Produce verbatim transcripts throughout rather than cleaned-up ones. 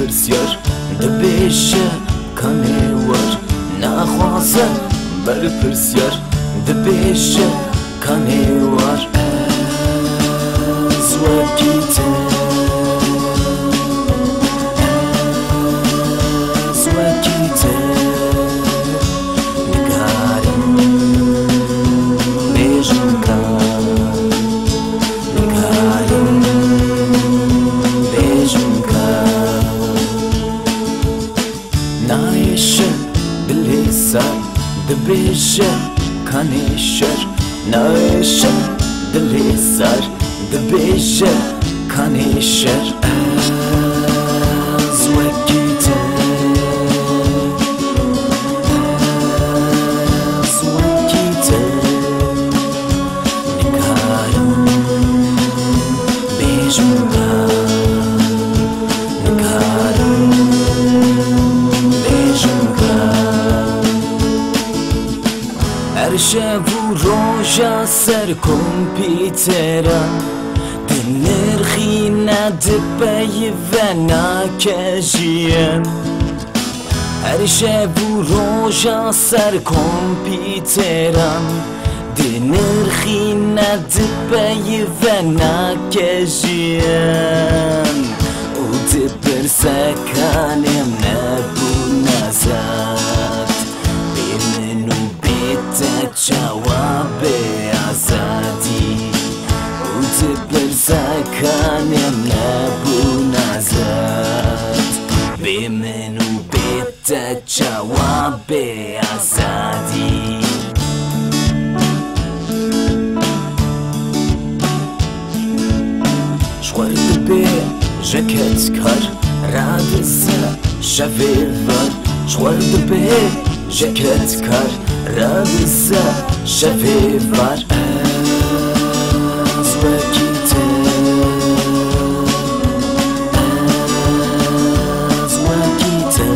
Pirsyar dibêje kanê war, naxwaze berpirsyar dibêje kanê war. Ez wekî te, ez wekî te nikarim bêjim ka, nikarim bêjim ka. Nayê şer dilê sar dibêje kanê şer, nayê şer dilê sar dibêje kanê şer. Ez wekî te, ez wekî te nikarim bêjim ka, nikarim bêjim ka. Her şev û roja ser kompîtera dinirxîne, dipeyivena ke ji yen. Her şev û roja ser kompîtera dinirxîne, dipeyivena ke ji yen û dipirse kanê me bûn azad. Bê min û bê te çawa bê azadî û dipirse kanê me bûn azad. Bê min û bê te çawa bê azadî? Ji xwe re dibêje kedkar radize şevê var. Ji xwe re dibêje kedkar radize şevê var. Ez wekî te, ez wekî te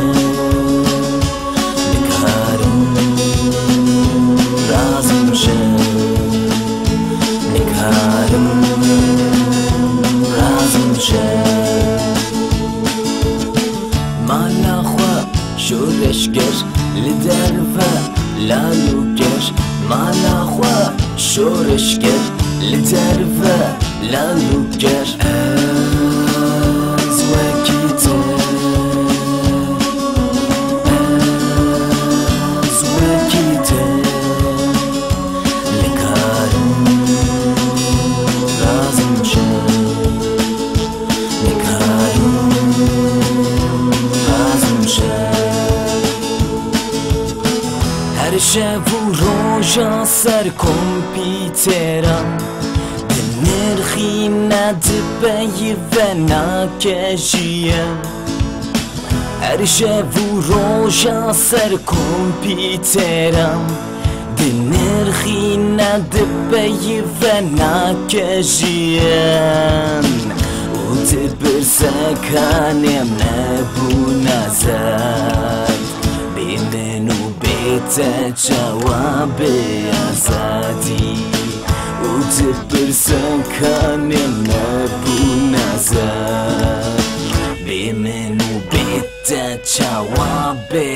nikarim razim şer, nikarim razim şer. Mala xwe şoreşger li derve lal û ker, mala xwe şoreşger li derve lal û ker. Ez wekî te, ez wekî te nikarim razim şer, nikarim razim şer. Her şev û roja ser kompîtera dinirxîne, dipeyivena ke ji yen. Her şev û roja ser kompîtera dinirxîne, dipeyivena ke ji yen û dipirse kanê me bûn azad. Bê min û bê te çawa bê azadî û dipirse kanê me bûn azad. Bê min û bê te çawa bê